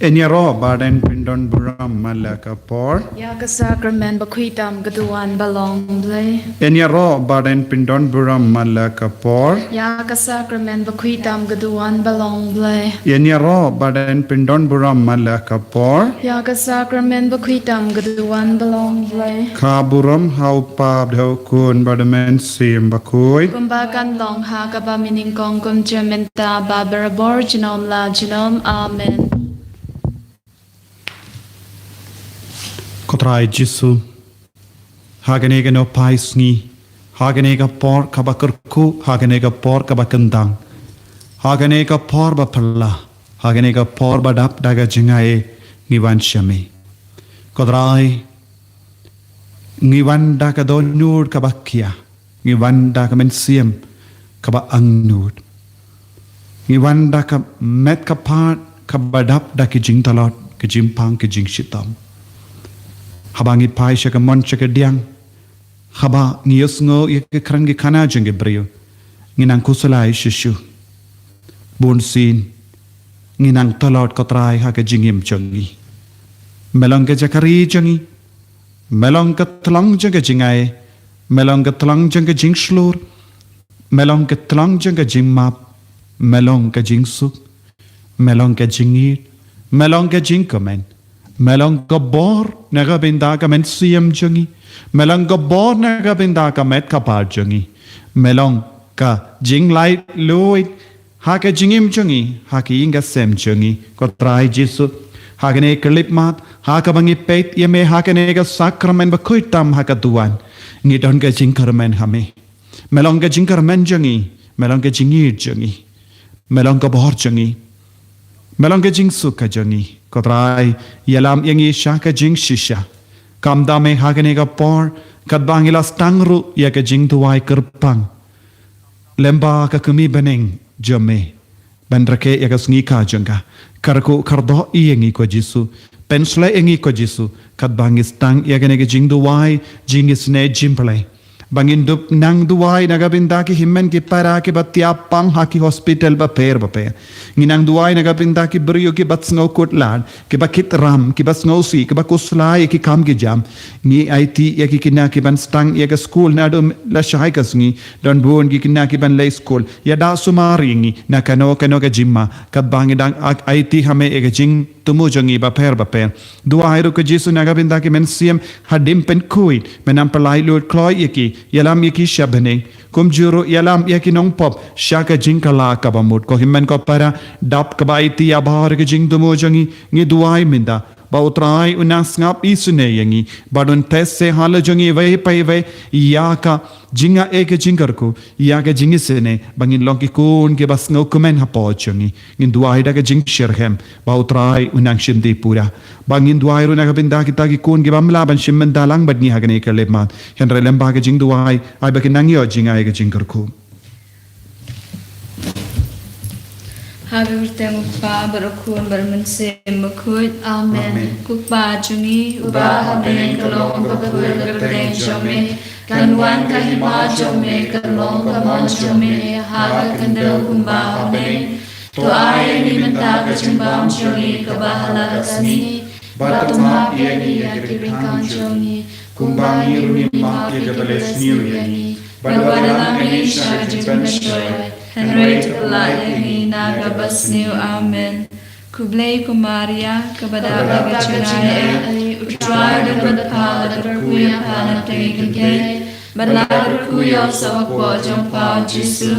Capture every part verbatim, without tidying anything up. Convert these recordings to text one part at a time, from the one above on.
Yn ïaroh ba dang pyndon burom man la ka por. Ïa ka sakramen bakhuid tam ka duwan ba long Blei. Yn ïaroh ba dang pyndon burom man la ka por. Ïa ka sakramen bakhuid tam ka duwan ba long Blei. Yn ïaroh ba dang pyndon burom man la ka por. Ïa ka sakramen bakhuid tam ka duwan ba long Blei. Ka burom ha u Kpa bad ha u Khun bad ha u Mynsiem Bakhuid. Kumba kan long ha kaba mynnyngkong, kumjuh mynta bad barabor junom la junom. Amen. Ko Trai Jisu, ha kane ka nohphai sngi, ha kane ka por kaba kyrkhu, ha kane ka por kaba kyndang, ha kane ka por ba phylla, ha kane ka por ba dap da ka jingaiei, ngi wan sha me. Ko Trai, ngi wan da ka dohnud kaba khia, ngi wan da ka mynsiem kaba angnud, ngi wan da ka met ka phad kaba dap da ki jingtlot, ki jingpang, ki jingshitom. Haba ngi phai sha ka mon sha ka diang, haba ngi ïohsngew ïa ki kren ki khana jong ki briew, ngi nang khuslai shisha. Bunsien ngi nang tlot, ko Trai, ha ka jingim jong ngi. Me long ka jaka ri jong ngi, me long ka tlang jong ka jingaiei, me long ka tlang jong ka jingshlur, me long ka tlang jong ka jingmap, me long ka jingsuk, me long ka jingïeit, me long ka jingkmen, me long ka bor na ka bynta ka mynsiem jong ngi, me long ka bor na ka bynta ka met ka phad jong ngi, me long ka jinglaitluid ha ka jingim jong ngi, ha ka ïing ka sem jong ngi, ko Trai Jisu. Ha kane ka khyllipmat, ha kaba ngi peit ïa me ha kane ka sakramen bakhuid tam ha ka duwan, ngi don ka jingkyrmen ha me. Me long ka jingkyrmen jong ngi, me long ka jingïeit jong ngi, me long ka bor jong ngi, me long ka jingsuk ka jong ngi. Ko Trai, ïalam ïa ngi sha ka jingshisha. Kam da me ha kane ka por, katba ngi la sdang ruh ïa ka jingduwai kyrpang, lem bad ka kmie bneng jong me ban rakhe ïa ka sngi ka jong ka. Kyrkhu kyrdoh ïa ngi, ko Jisu. Pynshlei ïa ngi, ko Jisu, katba ngi sdang ïa kane ka jingduwai jingisynei jingpyllait, ba ngin dup nang duwai na ka bynta ki hynmen ki para kiba thiah pang ha ki hospital bapher bapher. Ngi nang duwai na ka bynta ki briew kiba sngew kut lad, kiba kit ram, kiba sngewsih, kiba khuslai ïa ki kam ki jam. Ngi aiti ïa ki khynnah kiban sdang ïa ka skul naduh lashai ka sngi. Don bun ki khynnah kiban leit skul. Ïada sumar ïa ngi na kano kano ka jingma, katba ngi dang aiti ha me ïa ka jingthmu jong ngi bapher bapher. Duwai ruh, ko Jisu, na ka bynta ki mynsiem hadien pynkhuid, men nang pyllait lut kloi ïa ki, ïalam ïa ki sha bneng. Kumjuh ruh ïalam ïa ki nongpop sha ka jingkylla kaba mut. Ko hynmen ko para, dap kaba aiti ïa baroh ki jingthmu jong ngi, ngi duwai mynta ba U Trai un nang sngap isynei ïa ngi, bad un test halor jong ngi iwei pa iwei ïa ka jingaiei, ka jingkyrkhu, ïa ka jingisynei, ba ngin long ki khun kiba sngewkmen hapoh jong ngi. Ngin duwai da ka jingshitrhem ba U Trai un nang shim dih pura. Ba ngin duwai ruh na ka bynta kita ki khun kiba ym lah ban shim bynta lang bad ngi ha kane ka khyllipmat. Hynrei lem bad ka jingduwai, ai ba kin nang ïoh jingaiei, ka jingkyrkhu. Ha ka kyrteng U Kpa bad U Khun bad U Mynsiem Bakhuid. Amen. Amen. Ko Kpa jong ngi uba ha bneng, ka long bakhuid ka kyrteng jong me. Kan wan ka hima jong me, kan long ka mon jong me ha ka khyndew kumba ha bneng. To ai ïa ngi mynta ka jingbam jong ngi kaba ha la ka sngi. Bad to map ïa ngi ïa ki ryngkang jong ngi, kumba ngi ruh ngi map ïa kiba leh sniew ïa ngi. Bad wat ïalam ïa ngi sha ka jingpynshoi, hynrei to pyllait ïa ngi na kaba sniew. Amen. Khublei ko Maria, kaba dap da ka jingaiei, U Trai u don bad pha, la kyrkhu ïa pha na pdeng ki kynthei, bad la kyrkhu ïa u soh hapoh jong pha u Jisu.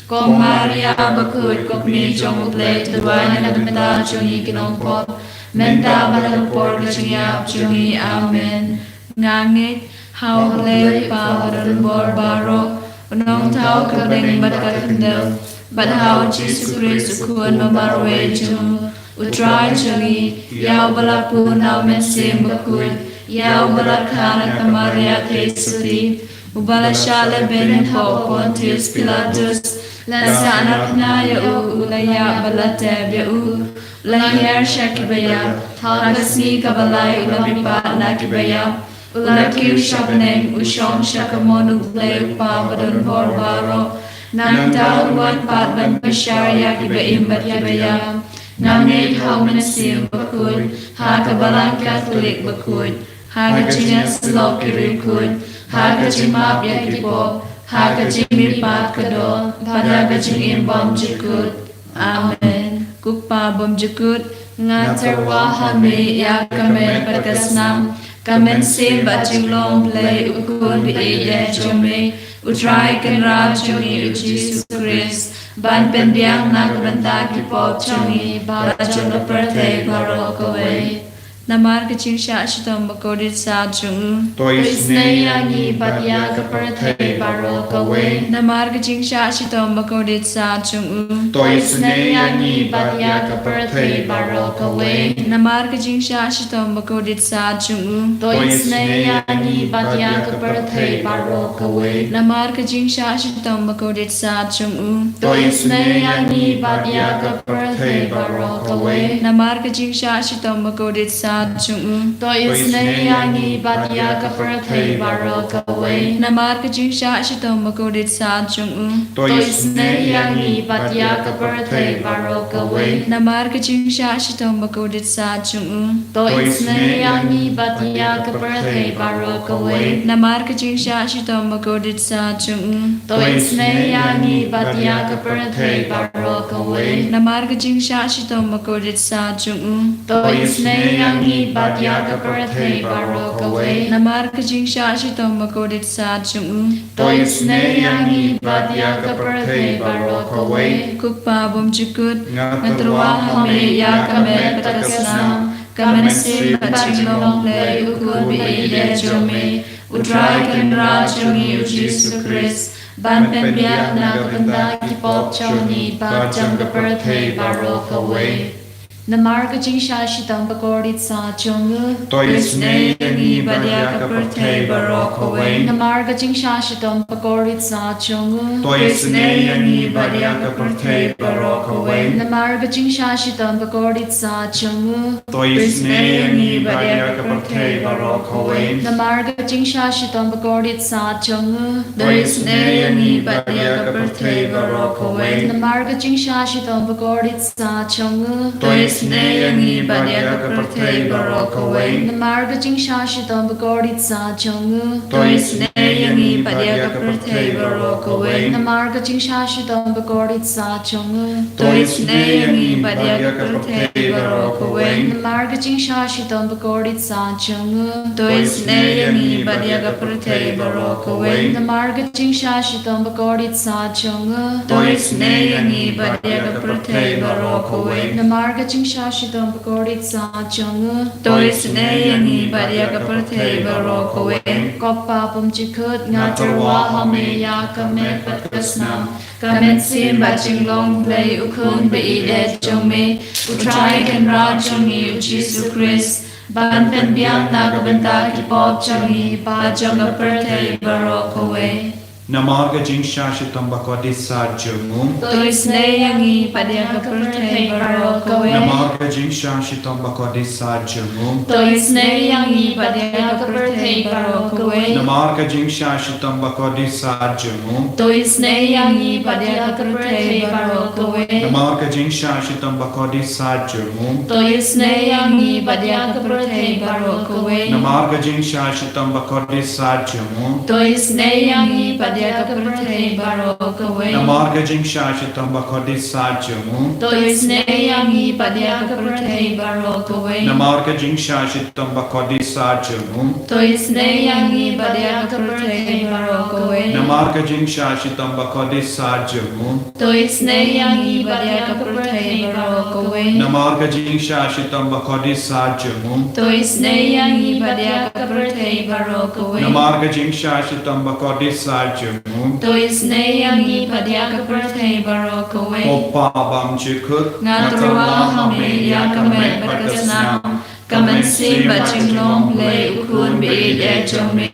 Ko Maria bakhuid, ko Kmie jong U Blei, to duwai na ka bynta jong ngi ki nongpop, mynta bad ha ka por ka jingïap jong ngi. Amen. Nga ngeit ha U Blei U Kpa badonbor baroh, U Nongthaw ka bneng bad ka khyndew, bad ha U Jisu Khrist U Khun ba marwei jong U Trai jong ngi, ïa uba la pun da U Mynsiem Bakhuid, ïa uba la kha na ka Maria Theisotti, uba la shah lehbeiñ hapoh u Pontius Pilatus, la sahnarphna ïa u, u la ïap bad la tep ïa u, u la hiar sha kiba ïap, ha ka sngi kaba lai u la mihpat na kiba ïap, u la kiew sha bneng, u shong sha ka mon U Blei U Kpa badonbor baroh. Nangta un wan pat ban bishar ïa kiba im bad kiba ïap. Nga ngeit ha U Mynsiem Bakhuid, ha ka Balang Katholik bakhuid, ha ka jingïasyllok ki riewkhuid, ha ka jingmap ïa ki pop, ha ka jingmihpat ka doh, bad ha ka jingim bymjukut. Amen. Ko Kpa bymjukut, nga tyrwa ha me ïa ka met bad ka snam, ka mynsiem bad jinglong Blei U Khun ba ïeit jong me, U Trai Kynrad jong ngi U Jisu Khrist, ban pynbiang na ka bynta ki pop jong ngi bad jong ka pyrthei baroh kawei. Namar ka jingshah shitom bakordit sat jong u, to isynei ïa ngi bad ïa ka pyrthei baroh kawei. Namar ka jingshah shitom bakordit sat jong u, to isynei ïa ngi bad ïa ka pyrthei baroh kawei. Namar ka jingshah shitom bakordit sat jong u, to isynei ïa ngi bad ïa ka pyrthei baroh kawei. Namar ka jingshah shitom bakordit sat jong u, to isynei ïa ngi bad ïa ka pyrthei baroh kawei. Namar ka jingshah shitom bakordit sat jong u, to isynei ïa ngi bad ïa ka pyrthei baroh kawei. Namar ka jingshah shitom bakordit sat jong u, to isynei ïa ngi bad ïa ka pyrthei baroh kawei. Namar ka jingshah shitom bakordit sat jong u, to isynei ïa ngi bad ïa ka pyrthei baroh kawei. Namar ka jingshah shitom bakordit sat jong u, to isynei ïa ngi bad ïa ka pyrthei baroh kawei. Namar ka jingshah shitom bakordit sat jong u, to isynei ïa ngi bad ïa ka pyrthei baroh kawei. Namar ka jingshah shitom bakordit sat jong u, to isynei ïa ngi bad ïa ka pyrthei baroh kawei. Ko Kpa bymjukut, nga tyrwa ha me ïa ka met bad ka snam, ka mynsiem bad jinglong Blei U Khun ba ïeit jong me, U Trai Kynrad jong ngi U Jisu Khrist, ban pynbiang na ka bynta ki pop jong ngi bad jong ka pyrthei baroh kawei. Namar ka jingshah shitom bakordit sat jong u, to isynei ïa ngi bad ïa ka pyrthei baroh kawei. Namar ka jingshah shitom bakordit sat jong u, to isynei ïa ngi bad ïa ka pyrthei baroh kawei. Namar ka jingshah shitom bakordit sat jong u, to isynei ïa ngi bad ïa ka pyrthei baroh kawei. Namar ka jingshah shitom bakordit sat jong u, to isynei ïa ngi bad ïa ka pyrthei baroh kawei. Namar ka jingshah shitom bakordit sat jong u, to isynei ïa ngi bad ïa ka pyrthei baroh kawei. Namar ka jingshah shitom bakordit sat jong u, to isynei ïa ngi bad ïa ka pyrthei baroh kawei. Namar ka jingshah shitom bakordit sat jong u, to isynei ïa ngi bad ïa ka pyrthei baroh kawei. Namar ka jingshah shitom bakordit sat jong u, to isynei ïa ngi bad ïa ka pyrthei baroh kawei. Namar ka jingshah shitom bakordit sat jong u, to isynei ïa ngi bad ïa ka pyrthei baroh kawei. Namar ka jingshah shitom bakordit sat jong u, to isynei ïa ngi bad ïa ka pyrthei baroh kawei. Ko Kpa bymjukut, nga tyrwa ha me ïa ka met bad ka snam, ka mynsiem bad jinglong Blei U Khun ba ïeit jong me, U Trai Kynrad jong ngi U Jisu Khrist, ban pynbiang na ka bynta ki pop jong ngi bad jong ka pyrthei baroh kawei. Namar ka jingshah shitom bakordit sat jong u, to isynei ïa ngi bad ïa ka pyrthei baroh kawei. Namar ka jingshah shitom bakordit sat jong u, to isynei ïa ngi bad ïa ka pyrthei baroh kawei. Namar ka jingshah shitom bakordit sat jong u, to isynei ïa ngi bad ïa ka pyrthei baroh kawei. Namar ka jingshah shitom bakordit sat jong u, to isynei ïa ngi bad ïa ka pyrthei baroh kawei. Namar ka jingshah shitom bakordit sat jong u, to isynei ïa ngi bad ïa ka pyrthei baroh kawei. Namar ka jingshah shitom bakordit sat jong u, to isynei ïa ngi bad ïa ka pyrthei baroh kawei. Namar ka jingshah shitom bakordit sat jong u, to isynei ïa ngi bad ïa ka pyrthei baroh kawei. Namar ka jingshah shitom bakordit sat jong u, to isynei ïa ngi bad ïa ka pyrthei baroh kawei. Namar ka jingshah shitom bakordit sat jong u, to isynei ïa ngi bad ïa ka pyrthei baroh kawei. Namar ka jingshah shitom bakordit sat jong u, to isynei ïa ngi bad ïa ka pyrthei baroh kawei. Ko Kpa bymjukut, nga tyrwa ha me ïa ka met bad ka snam, ka mynsiem bad jinglong Blei U Khun ba ïeit jong me,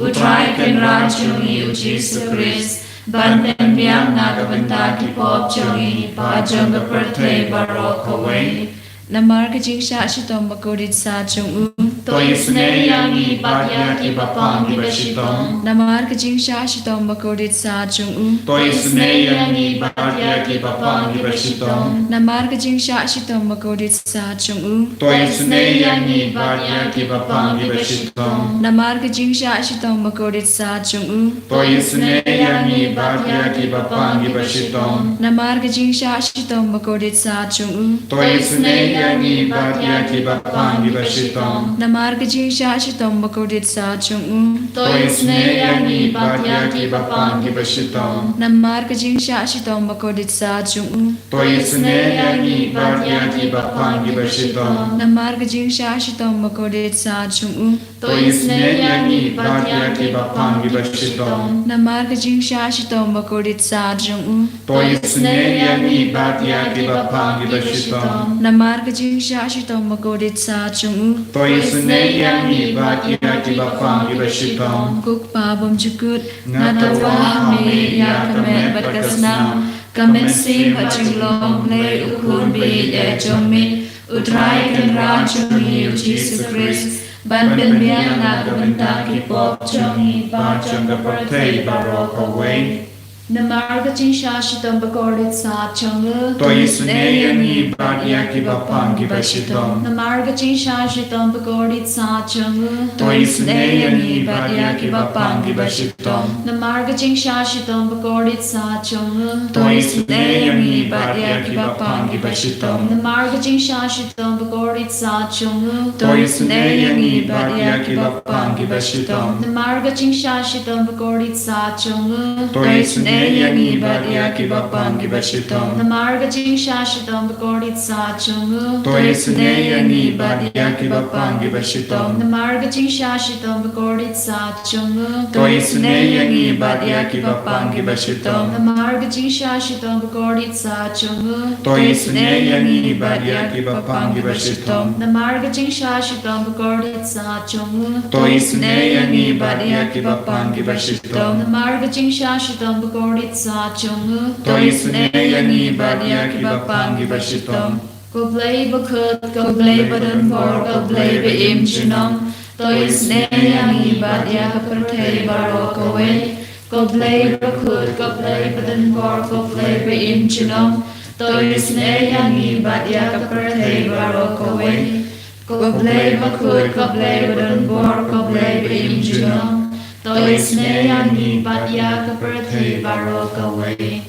U Trai Kynrad jong ngi U Jisu Khrist, ban pynbiang na ka bynta ki pop jong ngi bad jong ka pyrthei baroh kawei. Namar ka jingshah shitom bakordit sat jong u. To isynei ïa ngi bad ïa kiba pang kiba shitom. Namar ka jingshah shitom bakordit sat jong u. To isynei ïa ngi bad ïa kiba pang kiba shitom. Namar ka jingshah shitom bakordit sat jong u. To isynei ïa ngi bad ïa kiba pang kiba shitom. Namar ka jingshah shitom bakordit sat jong u. To isynei ïa ngi bad ïa kiba pang kiba shitom. Namar ka jingshah shitom bakordit sat jong u. To isynei ïa ngi bad ïa kiba pang kiba shitom. Namar ka jingshah shitom bakordit sat jong u. To isynei ïa ngi bad ïa kiba pang kiba shitom. Namar ka jingshah shitom bakordit sat jong u. To isynei ïa ngi bad ïa kiba pang kiba shitom. Namar ka jingshah shitom bakordit sat jong u. To isynei ïa ngi bad ïa kiba pang kiba shitom. Namar ka jingshah shitom bakordit sat jong u. To isynei ïa ngi bad ïa kiba pang kiba shitom. Namar ka jingshah shitom bakordit sat jong u. To isynei ïa ngi bad ïa kiba pang kiba shitom. Ko Kpa bymjukut, nga dawa ha me ïa ka met bad ka snam, ka mynsiem bad jinglong, lei u Khun ba ïeit jong me, U Trai Kynrad jong ngi U Jisu Khrist, ban pynbiang na ka bynta ki pop jong ngi bad jong ka pyrthei baroh kawei. Namar ka jingshah shitom bakordit sat jong u. To isynei ïa ngi bad ïa kiba pang kiba shitom. Namar ka jingshah shitom bakordit sat jong u. To isynei ïa ngi bad ïa kiba pang kiba shitom. Namar ka jingshah shitom bakordit sat jong u. To isynei ïa ngi bad ïa kiba pang kiba shitom. Namar ka jingshah shitom bakordit sat jong u. To isynei ïa ngi bad ïa kiba pang kiba shitom. Namar ka jingshah shitom bakordit sat jong u. To isynei ïa ngi bad ïa kiba pang kiba shitom. Namar ka jingshah shitom bakordit sat jong u. To isynei ïa ngi bad ïa kiba pang kiba shitom. Namar ka jingshah shitom bakordit sat jong u. To isynei ïa ngi bad ïa kiba pang kiba shitom. Namar ka jingshah shitom bakordit sat jong u. To isynei ïa ngi bad ïa kiba pang kiba shitom. Namar ka jingshah shitom bakordit sat jong u. To isynei ïa ngi bad ïa kiba pang kiba shitom. Namar ka jingshah shitom bakordit sat jong u. To isynei ïa ngi bad ïa kiba pang kiba shitom. Ko Blei bakhuid, ko Blei badonbor, ko Blei ba im junom. To isynei ïa ngi bad ïa ka pyrthei baroh kawei. Ko Blei bakhuid, ko Blei badonbor, ko Blei ba im junom. To isynei ïa ngi bad ïa ka pyrthei baroh kawei. Ko Blei bakhuid, ko Blei badonbor, ko Blei ba im junom. To isynei ïa ngi bad ïa ka pyrthei baroh kawei.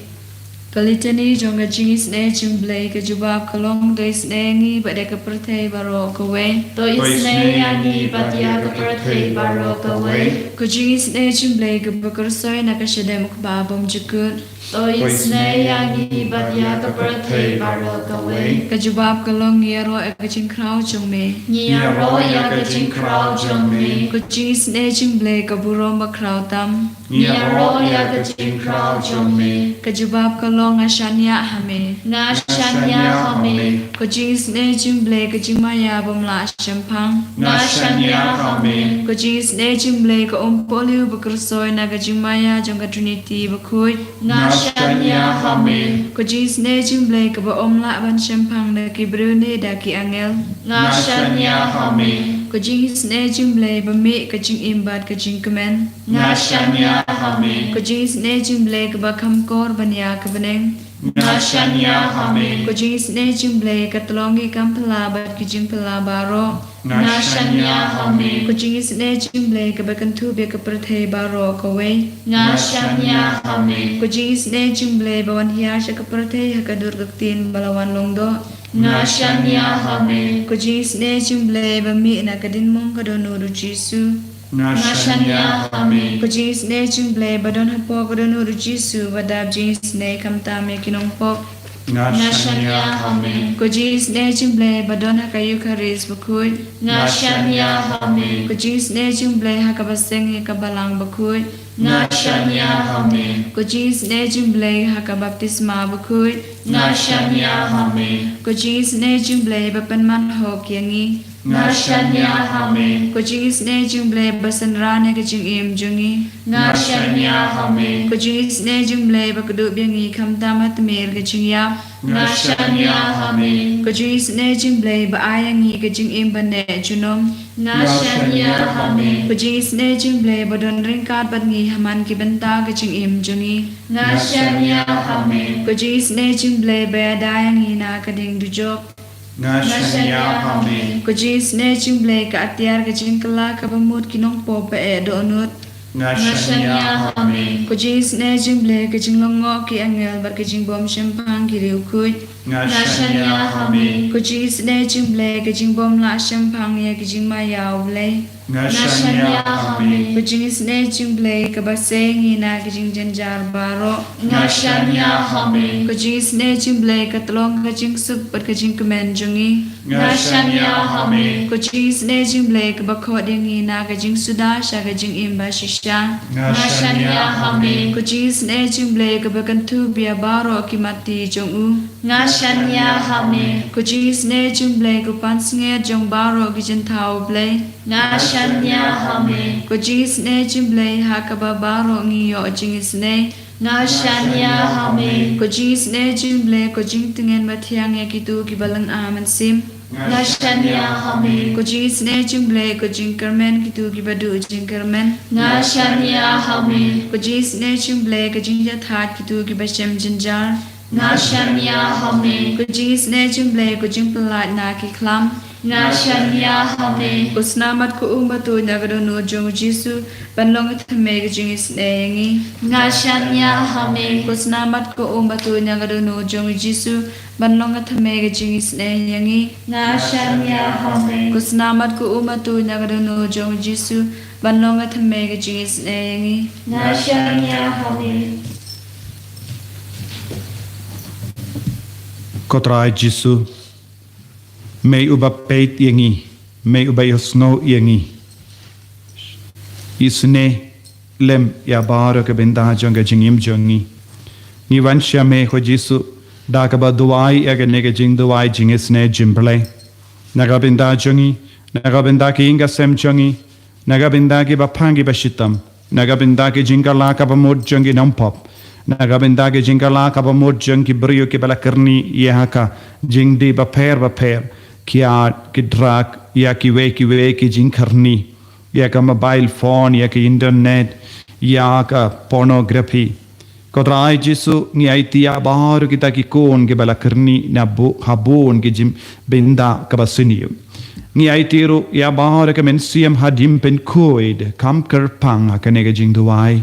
Ka Litani jong ka jingisynei jong U Blei, ka jubab ka long: To isynei ïa ngi bad ïa ka pyrthei baroh kawei. To isynei ïa ngi bad ïa ka pyrthei baroh kawei. Ka jingisynei jong U Blei kaba kyrsoi na ka shadem U Kpa bymjukut. To isynei ïa ngi bad ïa ka pyrthei baroh kawei. Ka jubab ka long: Ngi ïaroh ïa ka jingkhraw jong me. Ngi ïaroh ïa ka jingkhraw jong me. Ka jingisynei jong U Blei ka burom bakhraw tam. Ngi ïaroh ïa ka jingkhraw jong me. Ka jubab ka long: Nga shaniah ha me. Nga shaniah ha me. Ka jingisynei jong U Blei ka jingmaïa bym lah shemphang. Nga shaniah ha me. Ka jingisynei jong U Blei ka umpohliew ba kyrsoi na ka jingmaïa jong ka Trinity bakhuid. Nga shaniah ha me. Ka jingisynei jong U Blei kaba ym lah ban shemphang da ki briew ne da ki angel. Nga shaniah ha me. Ka jingisynei jong U Blei ba mih ka jingim bad ka jingkmen. Nga shaniah ha me. Ka jingisynei jong U Blei kaba kham kor ban ïa ka bneng. Nga shaniah ha me. Ka jingisynei jong U Blei ka tlong ki kam phylla bad ki jingphylla baroh. Nga shaniah ha me. Ka jingisynei jong U Blei kaba kynthup ïa ka pyrthei baroh kawei. Nga shaniah ha me. Ka jingisynei jong U Blei ba wan hiar sha ka pyrthei ha ka dur ka ktien ba la wan long doh. Nga shaniah ha me. Ka jingisynei jong U Blei ba mih na ka diengmong ka dohnud U Jisu. Nga shaniah ha me. Ka jingisynei jong U Blei ba don hapoh ka dohnud U Jisu ba dap jingisynei khamtam ïa ki nongpop. Nga shaniah ha me. Ka jingisynei jong U Blei ba don ha ka Eukharist bakhuid. Nga shaniah ha me. Ka jingisynei jong U Blei ha kaba seng ïa ka balang bakhuid. Nga shaniah ha me. Ka jingisynei jong U Blei ha ka baptisma bakhuid. Nga shaniah ha me. Ka jingisynei jong U Blei ba pynman hok ïa ngi. Nga shaniah ha me. Ko jingisynei jong U Blei ba synran ïa ka jingim jong ngi. Nga shaniah ha me. Ko jingisynei jong U Blei ba kdup ïa ngi khamtam ha tmier ka jingïap. Nga shaniah ha me. Ko jingisynei jong U Blei ba ai ïa ngi ka jingim ba neh junom. Nga shaniah ha me. Ko jingisynei jong U Blei ba don ryngkat bad ngi ha man ki bynta ka jingim jong ngi. Nga shaniah ha me. Ko jingisynei jong U Blei ba ïada ïa ngi na ka ding dujok. Nga shaniah ha me. Ko jingisynei jong U Blei ka atiar ka jingkylla kaba mut ki nongpop ba eh dohnud. Nga shaniah ha me. Ko jingisynei jong U Blei ka jinglyngngoh ki angel bad ka jingbym shemphang ki riewkhuid. Nga shaniah ha me. Ko jingisynei jong U Blei ka jingbym lah shemphang ïa ka jingmaïa U Blei. Nga shaniah ha me. Ko jingisynei jong U Blei kaba sei ngi na ka jingjynjar baroh. Nga shaniah ha me. Ko jingisynei jong U Blei ka tyllong ka jingsuk bad ka jingkmen jong ngi. Nga shaniah ha me. Ko jingisynei jong U Blei kaba khot ïa ngi na ka jingsuda sha ka jingim ba shisha. Nga shaniah ha me. Ko jingisynei jong U Blei kaba kynthup ïa baroh ki matti jong u. Nga shaniah ha me. Ko jingisynei jong U Blei ko pansngiat jong baroh ki jingthaw U Blei. Nga shaniah ha me. Ko jingisynei jong U Blei ha kaba baroh ngi ïoh jingisynei. Nga shaniah ha me. Ko jingisynei jong U Blei ko jingtngen ba thiang ïa kito kiba lynga mynsiem. Nga shaniah ha me. Ko jingisynei jong U Blei ko jingkyrmen kito kiba duh jingkyrmen. Nga shaniah ha me. Ko jingisynei jong U Blei ko jingïathuh kito kiba shem jynjar. Nga shaniah ha me. Ko jingisynei jong U Blei ko jingpyllait na ki khlam. Nga shaniah ha me. Ko snam bad ko um ba tuid na ka dohnud jong U Jisu ban long ka thymmei ka jingisynei ïa ngi. Nga shaniah ha me. Ko snam bad ko um ba tuid na ka dohnud jong U Jisu ban long ka thymmei ka jingisynei ïa ngi. Nga shaniah ha me. Ko snam bad ko um ba tuid na ka dohnud jong U Jisu ban long ka thymmei ka jingisynei ïa ngi. Nga shaniah ha me. Ko Trai Jisu, me uba peit ïa ngi, me uba ïohsngew ïa ngi. Isynei lem ïa baroh ka bynta jong ka jingim jong ngi. Ngi wan sha me ko Jisu da kaba duwai ïa kane ka jingduwai jingisynei jong U Blei. Na ka bynta jong ngi, na ka bynta ki ïing ki sem jong ngi, na ka bynta kiba pang kiba shitom, na ka bynta ki jingkylla kaba mut jong ki nongpop, na ka bynta ki jingkylla kaba mut jong ki briew kiba la kyrni ïa ka jingdih bapher bapher, ki art, ki drug, ïa kiwei kiwei ki jingkyrni, ïa ka mobile phone, ïa ka internet, ïa ka pornography. Ko Trai Jisu, ngi aiti ïa baroh kita ki khun kiba la kyrni na bun, ha bun ki jing bynta kaba sniew. Ngi aiti ruh ïa baroh ka mynsiem haduh ban pynkhuid, kam kyrpang ha kane ka jingduwai.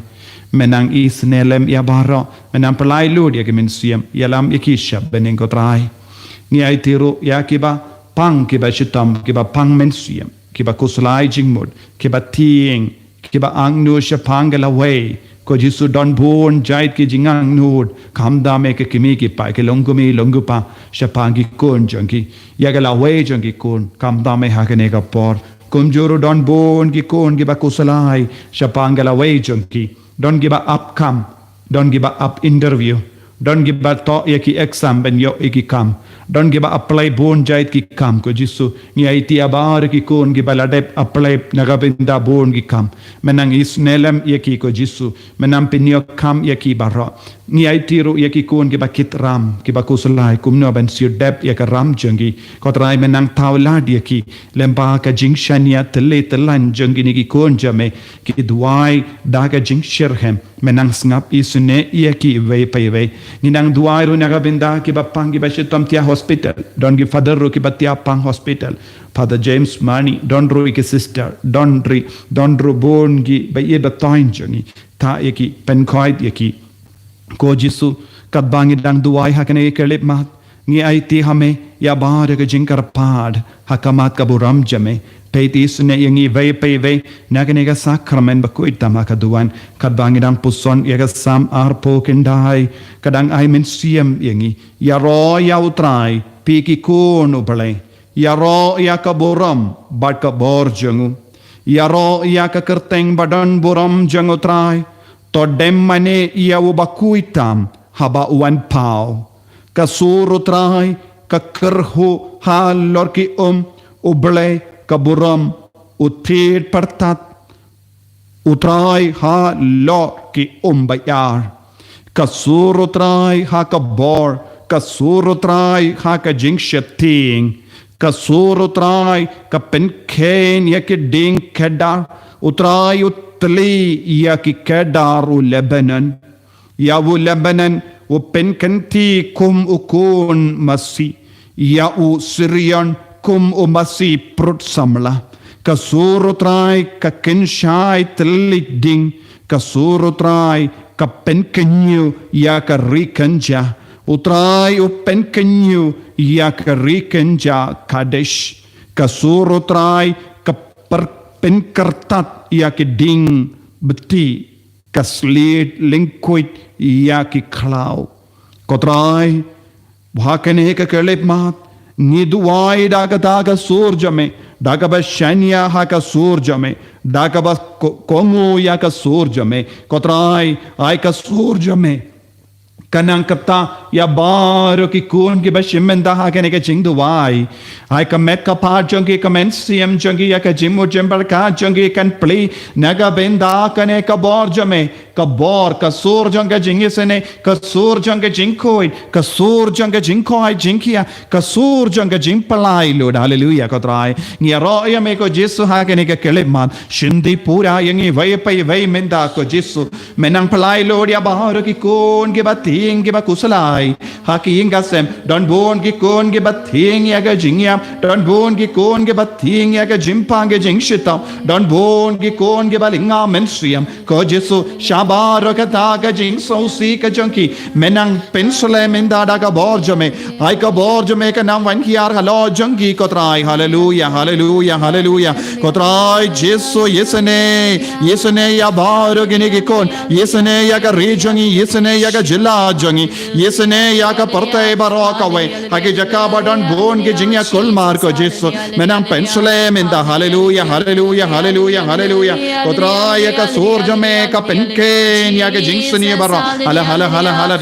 Me nang isynei lem ïa baroh, me nang pynlait lut ïa ka mynsiem, ïalam ïa ki sha bneng ko Trai. Ngi aiti ruh ïa kiba pang kiba shitom, kiba pang mynsiem, kiba khuslai jingmut, kiba tieng, kiba angnud shaphang ka lawei. Ko Jisu don bun jait ki jingangnud, khamtam ïa ki kmie ki kpa, ki long kmie long kpa, shaphang ki khun jong ki. Ïa ka lawei jong ki khun, khamtam ïa ha kane ka por. Kumjuh ruh don bun ki khun kiba khuslai shaphang ka lawei jong ki. Don kiba ap kam, don kiba ap interview, don kiba toh ïa ki exam ban ïoh ïa ki kam, don kiba apply bun jait ki kam ko Jisu. Ngi aiti ïa baroh ki khun kiba la dep apply na ka bynta bun ki kam. Me nang isynei lem ïa ki ko Jisu. Me nang pynïoh kam ïa ki baroh. Ngi aiti ruh ïa ki khun kiba kit ram, kiba khuslai kumno ban siew dep ïa ka ram jong ki. Ko Trai me nang thaw lad ïa ki. Lem bad ka jingshaniah tylli tyllan jong kine ki khun jong me, ki duwai da ka jingshitrhem. Me nang sngap isynei ïa ki iwei pa iwei. Ngi nang duwai ruh na ka bynta kiba pang kiba shitom thiah hospital. Don ki father ruh kiba thiah pang hospital. Father James Mani, don ruh ïa ki sister, don ruh, don ruh bun kiba ïeit ba thoiñ jong ngi. Thah ïa ki, pynkhuid ïa ki. Ko Jisu, katba ngi dang duwai ha kane ka khyllipmat, ngi aiti ha me ïa baroh ka jingkyrpad ha khmat ka burom jong me. Peit isynei ïa ngi iwei pa iwei na kane ka sakramen bakhuid tam ha ka duwan. Katba ngi dang puson ïa ka Salm arphew khyndai, ka dang ai mynsiem ïa ngi. Ïaroh ïa U Trai, phi ki khun U Blei. Ïaroh ïa ka burom bad ka bor jong u. Ïaroh ïa ka kyrteng ba don burom jong U Trai. To dem mane ïa u bakhuid tam haba u wan paw. Ka sur U Trai ka kyrhuh halor ki um, U Blei ka burom, u thied pyrthat, U Trai halor ki um ba ïar. Ka sur U Trai ha ka bor, ka sur U Trai ha ka jingsheptieng. Ka sur U Trai ka pynkheiñ ïa ki dieng kedar, U Trai u tylli ïa ki kedar u Lebanon. Ïa u Lebanon u pynkynti kum u khun masi, ïa u Sirion kum u masi prut samla. Ka sur U Trai ka kynshai tylli dieng, ka sur U Trai ka pynkynñiuh ïa ka ri kynja. U Trai u pynkynñiuh ïa ka ri kynja Kadesh. Ka sur U Trai ka per-, pynkyrthat ïa ki dieng bti, ka sliet lyngkhuid ïa ki khlaw. Ko Trai, ha kane ka khyllipmat, ngi duwai da kata ka sur jong me, da kaba shaniah ha ka sur jong me, da kaba ko-, kohnguh ïa ka sur jong me. Ko Trai, ai ka sur jong me ka nang ktah ïa baroh ki khun kiba shim bynta ha kane ka jingduwai. Ai ka met ka phad jong ki, ka mynsiem jong ki, ïa ka jingmut jingpyrkhat jong ki kan plie na ka bynta kane ka bor jong me. Ka bor, ka sur jong ka jingisynei, ka sur jong ka jingkhuid, ka sur jong ka jingkoit jingkhiah, ka sur jong ka jingpyllait lut. Haleluia, ko Trai. Ngi ïaroh ïa me ko Jisu ha kane ka khyllipmat. Shim dih pura ïa ngi iwei pa iwei mynta ko Jisu. Me nang pyllait lut ïa baroh ki khun kiba thieng kiba khuslai ha ki ïing ka sem. Don bun ki khun kiba thieng ïa ka jingïap. Don bun ki khun kiba thieng ïa ka jingpang ka jingshitom. Don bun ki khun kiba lyngngoh mynsiem. Ko Jisu, shabar kata ka jingsngewsih ka jong ki. Me nang pynslem mynta da ka bor jong me. Ai ka bor jong me ka nang wan hiar halor jong ki ko Trai. Haleluia, haleluia, haleluia. Ko Trai Jisu, ïasnoh, ïasnoh ïa baroh kine ki khun. Ïasnoh ïa ka ri jong ngi, ïasnoh ïa ka jylla jong ngi. Ïasnoh ïa ka pyrthei baroh kawei. Ha ki jaka ba don bun ki jingïakulmar ko Jisu. Me nang pynslem mynta. Haleluia, haleluia, haleluia, haleluia. Ko Trai ïa ka sur jong me ka pynkheiñ ïa ka jingsniew baroh. Hala, hala, hala, hala.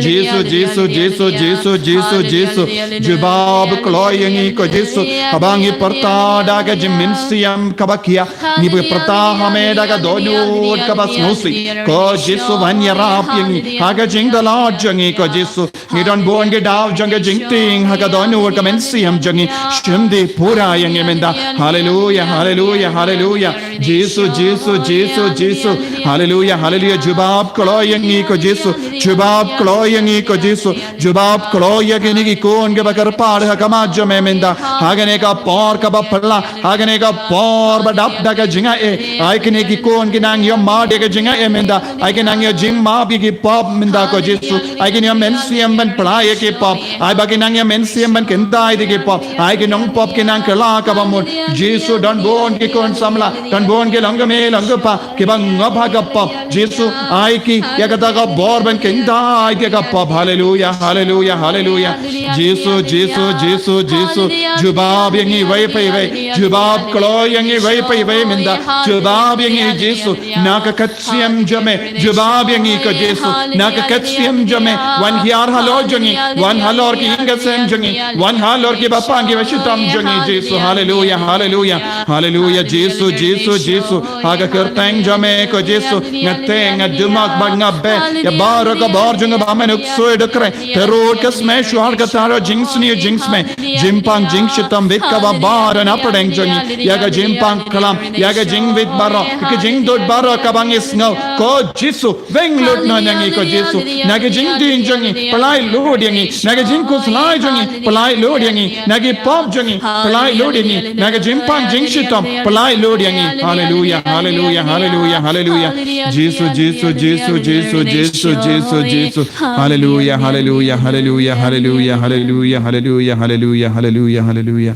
Jisu, Jisu, Jisu, Jisu, Jisu, Jisu. Jubab kloi ïa ngi ko Jisu. Haba ngi pyrta da ka jingmynsiem kaba khia. Ngi pyrta ha me da ka dohnud kaba sngewsih. Ko Jisu wan ïarap ïa ngi. Ha ka jingdalot jong ngi ko Jisu. Ngi don bun ki daw jong ka jingtieng ha ka dohnud ka mynsiem jong ngi. Shim dih pura ïa ngi mynta. Haleluia, haleluia, haleluia. Jisu, Jisu, Jisu, Jisu. Haleluia, haleluia. Jubab kloi ïa ngi ko Jisu. Jubab kloi ïa ngi ko Jisu. Jubab kloi ïa kine ki khun kiba kyrpad ha khmat jong me mynta. Ha kane ka por kaba phylla. Ha kane ka por ba dap da ka jingaiei. Ai kine ki khun ki nang ïohmad ïa ka jingaiei mynta. Ai ki nang ïoh jingmap ïa ki pop mynta ko Jisu. Ai ki nang ïoh mynsiem ban pynlait ïa ki pop. Ai ba ki nang ïoh mynsiem ban kyntait ïa ki pop. Ai ki nongpop ki nang kylla kaba mut. Jisu don bun ki khun samla. Don bun ki long kmie long kpa. Kiba ngop ha ka pop. Jisu ai ki ïa kata ka bor ban kyntait ïa ka pop. Haleluia, haleluia, haleluia. Jisu, Jisu, Jisu, Jisu. Jubab ïa ngi iwei pa iwei. Jubab kloi ïa ngi iwei pa iwei mynta. Jubab ïa ngi Jisu. Na ka ksiem jong me. Jubab ïa ngi ko Jisu. Na ka ksiem jong me. Wan hiar halor jong ngi. Wan halor ki ïing ki sem jong ngi. Wan halor kiba pang kiba shitom jong ngi Jisu. Haleluia, haleluia. Haleluia, Jisu, Jisu, Jisu. Ha ka kyrteng jong me ko Jisu. Nga teh, nga dumak bad nga beh ïa baroh ka bor jong nga ba men u ksuid u khreh. Te ruh ka smeh shuwa ka thaw jingsniew jingsmeh. Jingpang jingshitom bit kaba baroh na pdeng jong ngi. Ïa ka jingpang klam, ïa ka jingwit baroh, ïa ka jingdud baroh kaba ngi sngew. Ko Jisu, weng lut noh na ngi ko Jisu. Na ka jingdih jong ngi, pynlait lut ïa ngi. Na ka jingkhuslai jong ngi, pynlait lut ïa ngi. Na ki pop jong ngi, pynlait lut ïa ngi. Na ka jingpang jingshitom, pynlait lut ïa ngi. Haleluia, haleluia, haleluia, haleluia. Jisu, Jisu, Jisu, Jisu, Jisu, Jisu, Jisu. Haleluia, haleluia, haleluia, haleluia, haleluia, haleluia, haleluia, haleluia, haleluia.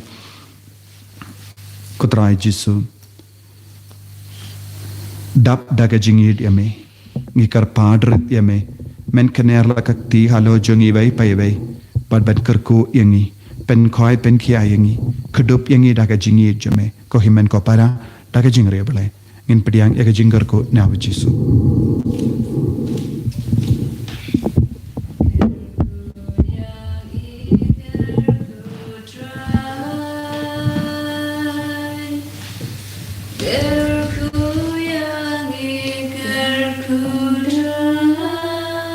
Ko Trai Jisu. Dap da ka jingïeit ïa me. Ngi kyrpad rit ïa me. Men kner la ka kti halor jong ngi iwei pa iwei. Bad ban kyrkhu ïa ngi. Pynkhoi pynkhia ïa ngi. Kdup ïa ngi da ka jingïeit jong me. Ko hynmen ko para da ka jingriewblei. Ngin pdiang ïa ka jingkyrkhu na u Jisu. Kyrkhu ïa ngi, kyrkhu Trai.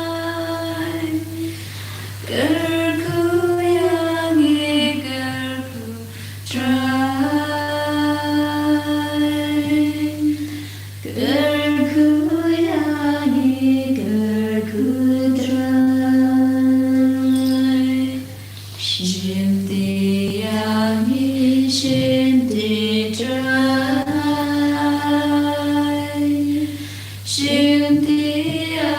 Kyrkhu ïa ngi, kyrkhu Trai. Kyrkhu ïa ngi, kyrkhu Trai. Shim ti ïa ngi, shim ti Trai. Shim ti ïa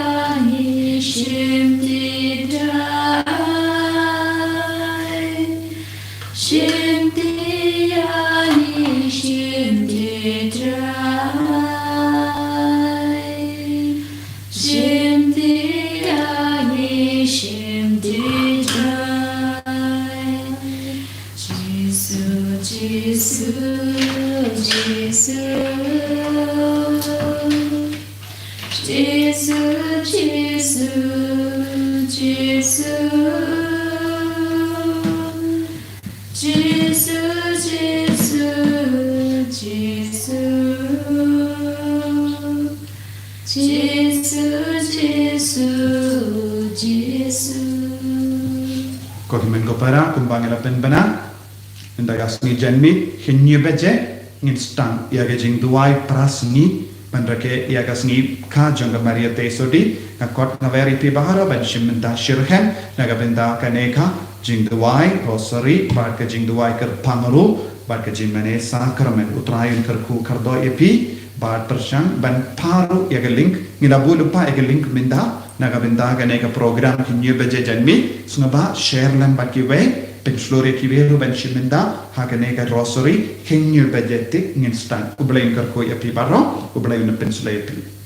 ngi, shim ti Trai. Shim ti ïa ngi, shim ti Trai. Shim ti ïa ngi, shim ti Trai. Jisu, Jisu, Jisu. Jisu, Jisu, Jisu. Jisu, Jisu, Jisu. Jisu, Jisu, Jisu. Ko hynmen ko para, kumba ngi la pynbna, ynda ka sngi janmiet, hynñiew baje, ngin sdang ïa ka jingduwai pra sngi, ban rakhe ïa ka sngi kha jong ka Maria Theisotti. Nga khot nga wer ïa phi baroh ban shim bynta shitrhem na ka bynta kane ka jingduwai Rosary, bad ka jingduwai kyrpang ruh, bad ka jingmane Sakramen. U Trai un kyrkhu kyrdoh ïa phi, bad pyrshang ban phah ruh ïa ka link, ngi la buh lypa ïa ka link mynta, na ka bynta kane ka program hynñiew baje janmiet, sngewbha share lem bad kiwei, pynshlur ïa kiwei ruh ban shim bynta ha kane ka Rosary, hynñiew baje tik ngin sdang. U Blei un kyrkhu ïa phi baroh, U Blei un pynslem ïa phi.